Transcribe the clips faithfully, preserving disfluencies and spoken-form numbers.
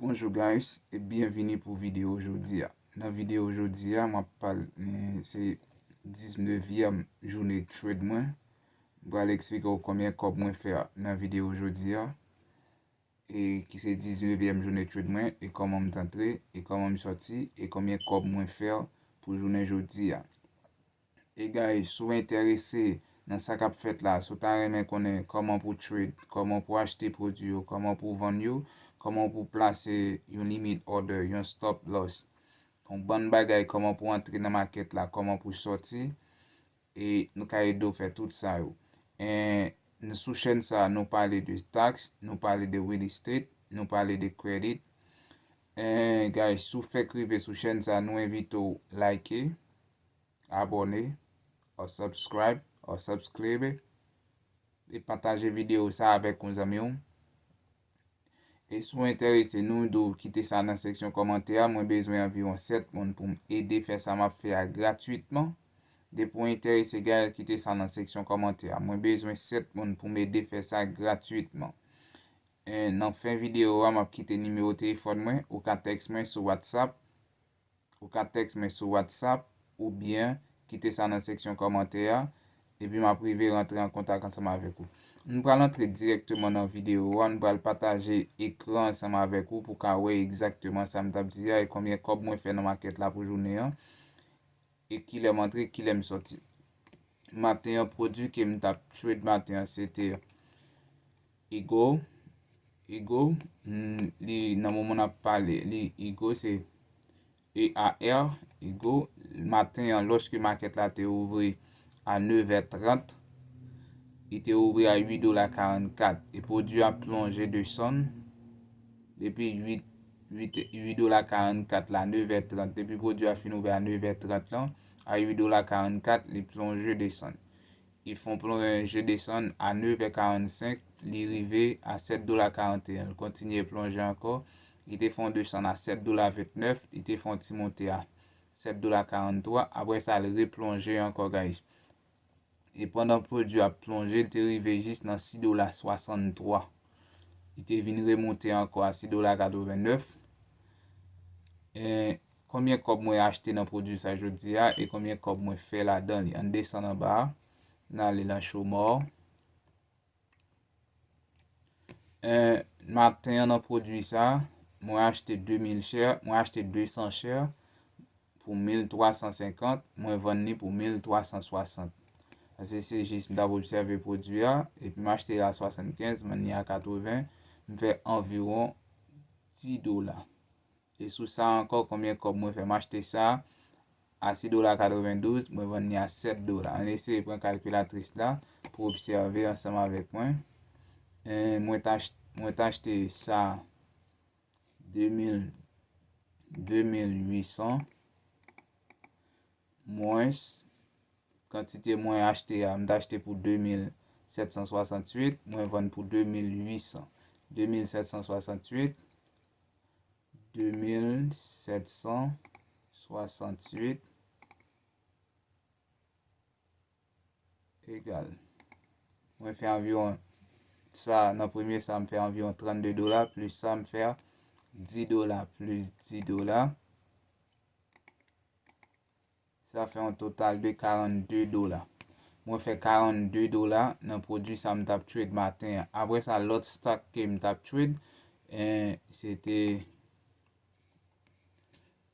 Bonjou guys, e byenvini pou videyo jodi a. Nan videyo jodi a, m ap pale, se diznevyèm jounen trade mwen. M pral eksplike w konbyen kòb mwen fè nan videyo jodi a. E ki se diznevyèm jounen trade mwen, e kòman m t antre, e kòman m sòti, e konbyen kòb mwen fè pou jounen jodi a. E guys, si w enterese nan sa k ap fèt la, si w ta renmen konnen kòman pou trade, kòman pou achte pwodui yo, kòman pou vann yo, kòman pou plase yon limit order, yon stop loss, yon bann bagay, kòman pou antre nan makèt la, kòman pou sòti, e nou ka ede w fè tout sa yo. E sou chèn sa, nou pale de tax, nou pale de real estate, nou pale de credit. E guys, si w fèk rive sou chèn sa, nou envite w like, abòne, or subscribe, or subscribe, e pataje videyo sa avèk yon zanmi w. E si w enterese, nou di w kite sa nan seksyon kòmantè a. Mwen bezwen anviwon sèt moun pou m ede fè sa m ap fè a gratwitman. Depi w enterese, guys, kite sa nan seksyon kòmantè a. Mwen bezwen sèt moun pou m ede fè sa gratwitman. E nan fen videyo a, m ap kite nimewo telefòn mwen. Ou ka tèks mwen sou WhatsApp. Ou ka tèks mwen sou WhatsApp oubyen kite sa nan seksyon kòmantè a, epi m ap rive rantre an kontak ansanm avèk ou. Nou pral antre dirèkteman nan videyo a, nou pral pataje ekran ansanm avèk ou pou w ka wè egzakteman sa m t ap di a e konbyen kòb mwen fè nan makèt la pou jounen an, e kilè m antre, kilè m sòti. Maten an, pwodui ke m t ap trade maten an, se te Ego, Ego, mm, li nan moman n ap pale, li Ego se E A R, Ego, maten an, lòske makèt la te ouvri a nevè trant, li te ouvri a uit dola karannkat, e pwodui a plonje desann depi uit, uit, uit dola karannkat la, nevè trant, depi pwodui a fin ouvè a nevè trant lan, a uit dola karannkat, li plonje desann. Li fè yon plonje desann a nevè karannsenk, li rive a sèt dola karanteyen. Li kontinye plonje ankò. Li te fè yon desann a sèt dola ventnèf, li te fè yon ti monte a sèt dola karanntwa. Apre sa, li replonje ankò, guys. E pandan pwodui a ap plonje, li te rive jis nan sis dola swasanntwa. Li te vin remonte ankò a sis dola katrevennnèf. E konbyen kòb mwen achte nan pwodui sa jodi a e konbyen kòb mwen fè ladan li? Ann desann anba a. N ale nan Show More. E maten an nan pwodui sa, mwen achte de mil share, mwen achte de san share pou mil twa san senkant, mwen vann li pou mil twa san swasant. Paske se jis m t ap obsève pwodui a, epi m achte l a swasannkenz, m vann li a katreven, m fè anviwon dis dola. E sou sa ankò, konbyen kòb mwen fè? M achte sa a sis dola katrevendouz, mwen vann li a sèt dola. Ann eseye pran kalkilatris la pou obsève ansanm avèk mwen. E mwen t ach-, mwen t achte sa de mil, de mil uit san, mwens kantite mwen achte a, m t achte pou de mil sèt san swasanntuit, mwen vann pou de mil uit san. De mil sèt san swasanntuit, de mil sèt san swasanntuit egal. Mwen fè anviwon sa, nan premye sa, m fè anviwon trannde dola, plis sa, m fè dis dola, plis dis dola. Sa fè yon total de karannde dola. Mwen fè karannde dola nan pwodui sa m t ap trade maten an. Apre sa, lòt stock ke m t ap trade, eh, se te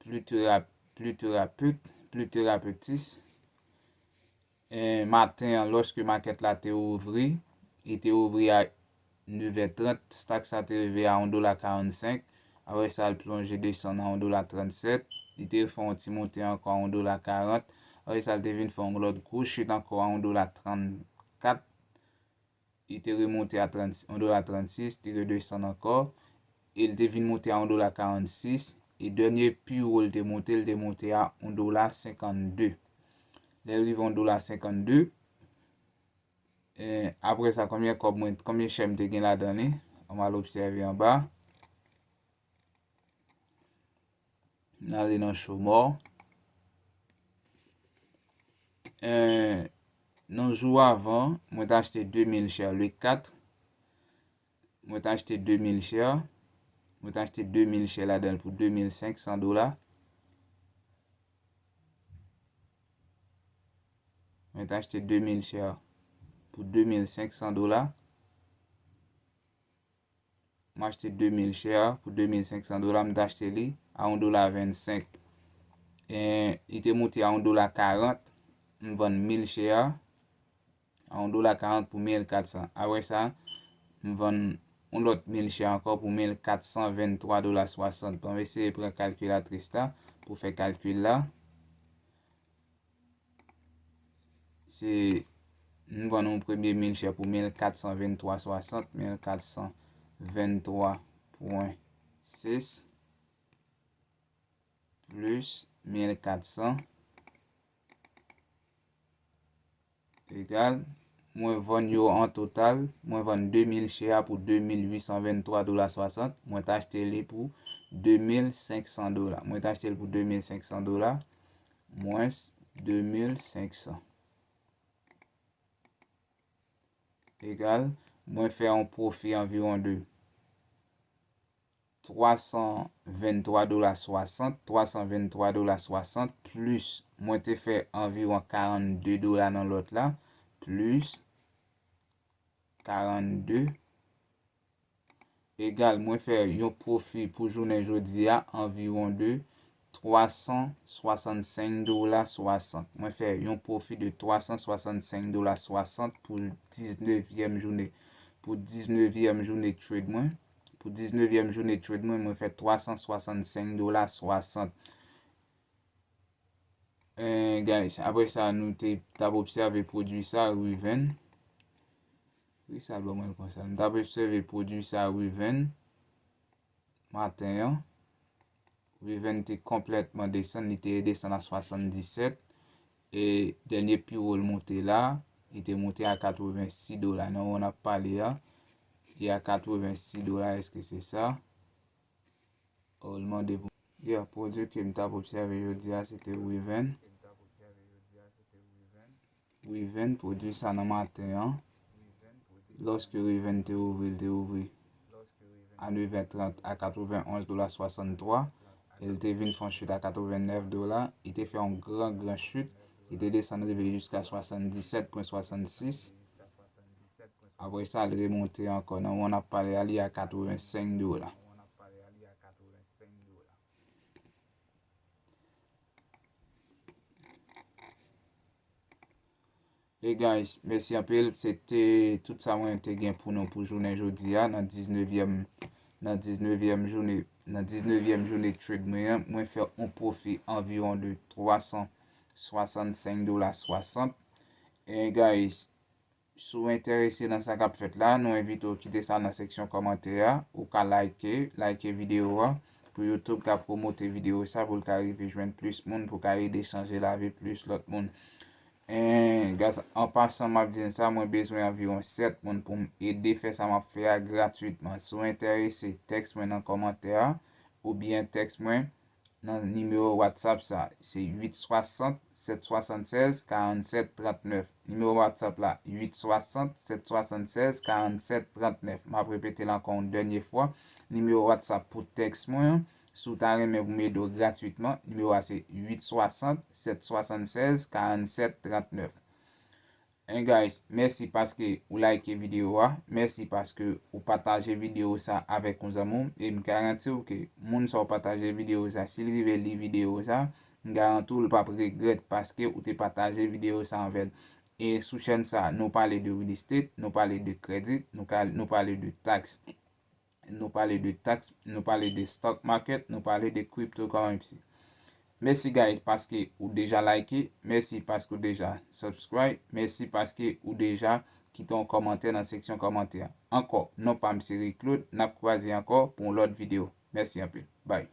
Plutera-, Pluterapeut, Pluterapetis. Eh, maten an, lòske makèt la te ouvri, li te ouvri a nevè trant, stock sa te rive a yon dola karannsenk. Apre sa, l plonje desann a yon dola trannsèt. Li te fè yon ti monte ankò a yon dola karant. Apre sa, l te vin fè yon lòt gwo chit ankò a yon dola trannkat. Li te remonte a trant, yon dola trannsis, li redesann ankò. E l te vin monte a yon dola karannsis. E dènye pi wo l te monte, l te monte a yon dola senkannde. Lè l rive yon dola senkannde, e apre sa, konbyen kòb mwen, konbyen share m te gen ladan li? Ann al obsève anba. N ale nan Show More. E, nan jou avan, mwen te achte de mil share le kat. Mwen te achte de mil share. Mwen te achte de mil share ladan l pou de mil senk san dola. Mwen te achte de mil share pou de mil senk san dola. Mwen achte de mil share pou de mil senk san dola. Mwen te achte li a yon dola vennsenk. E li te moute a yon dola karant. Mwen vann mil share a yon dola karant pou mil kat san. Apre sa, mwen vann yon lòt mil share ankò pou mil kat san venntwa dola swasant. Bon, eseye pran kalkilatris la pou fè kalkil la. Se, mwen vann yon premye mil share pou mil kat san venntwa swasant, mil kat san venntwa pwen sis plis mil kat san egal, mwen vann yo an total, mwen vann de mil share pou de mil uit san venntwa dola swasant, mwen t achte li pou de mil senk san dola. Mwen t achte li pou de mil senk san dola, mwens de mil senk san. Egal, mwen fè yon pwofi anviwon de twa san venntwa dola swasant, twa san venntwa dola swasant, plis mwen te fè anviwon karannde dola nan lòt la, plis karannde, egal, mwen fè yon pwofi pou jounen jodi a anviwon de twa san swasannsenk dola swasant. Mwen fè yon pwofi de twa san swasannsenk dola swasant pou diznevyèm jounen. Pou diznevyèm jounen trade mwen, pou diznevyèm jounen trade mwen, mwen fè twa san swasannsenk dola swasant. Eh, guys, apre sa, nou te t ap obsève pwodui sa, revenn. Wi, sa ban mwen l konsa. Nou t ap obsève pwodui sa, revenn. Maten an, revenn te konplètman desann, li te desann a swasanndisèt. E dènye pi wo l moute la, li te moute a katrevensis dola. Nan moman n ap pale a, li a katrevensis dola, èske se sa? Oh, l mande pou. Yeah, pwodui ke m t ap obsève jodi a, se te revenn. Revenn, pwodui sa nan maten an. Lòske revenn te ouvri, l te ouvri a nevè trant a katrevenonz dola swasanntwa. E l te vin fè yon chit a katrevennèf dola. Li te fè yon gran, gran chit. Li te desann rive jiska swasanndisèt pwen swasannsis. Apre sa, l remonte ankò. Nan moman n ap pale a, li a katrevensenk dola. Hey guys, mèsi anpil. Se te tout sa mwen te gen pou nou pou jounen jodi a nan diznevyèm, nan diznevyèm jounen, nan diznevyèm jounen trade mwen an. Mwen fè yon pwofi anviwon de twa san swasannsenk dola swasant. Hey guys, si w enterese nan sa k ap fèt la, nou envite w kite sa nan seksyon kòmantè a. Ou ka like, like videyo a pou YouTube ka pwomote videyo sa pou l ka rive jwenn plis moun, pou ka ede chanje lavi plis lòt moun. En, guys, an pasan, m ap di n sa, mwen bezwen anviwon sèt moun pou m ede fè sa m ap fè a gratwitman. Si w enterese, tèks mwen nan kòmantè a, oubyen tèks mwen nan nimewo WhatsApp sa, se uit swasant, sèt swasannsèz, karannsèt trannèf. Nimewo WhatsApp la, uit swasant, sèt swasannsèz, karannsèt trannèf. M ap repete l ankò yon dènye fwa. Nimewo WhatsApp pou tèks mwen an, si w ta renmen pou m ede w gratwitman, nimewo a se uit swasant, sèt swasannsèz, karannsèt trannèf. And guys, mèsi paske ou like videyo a. Mèsi paske ou pataje videyo sa avèk yon zanmi w. E m garanti w ke moun sa w pataje videyo sa, si l rive li videyo sa, m garanti w l p ap regrèt paske ou te pataje videyo sa avè l. E sou chèn sa, nou pale de real estate, nou pale de kredi, nou ka, nou pale de taks. Nou pale de taks, nou pale de stock market, nou pale de cryptocurrency. Mèsi guys paske ou deja like, mèsi paske ou deja subscribe, mèsi paske ou deja kite yon kòmantè nan seksyon kòmantè a. Ankò, non pa m se Rick Claude, n ap kwaze ankò pou yon lòt videyo. Mèsi anpil. Bye.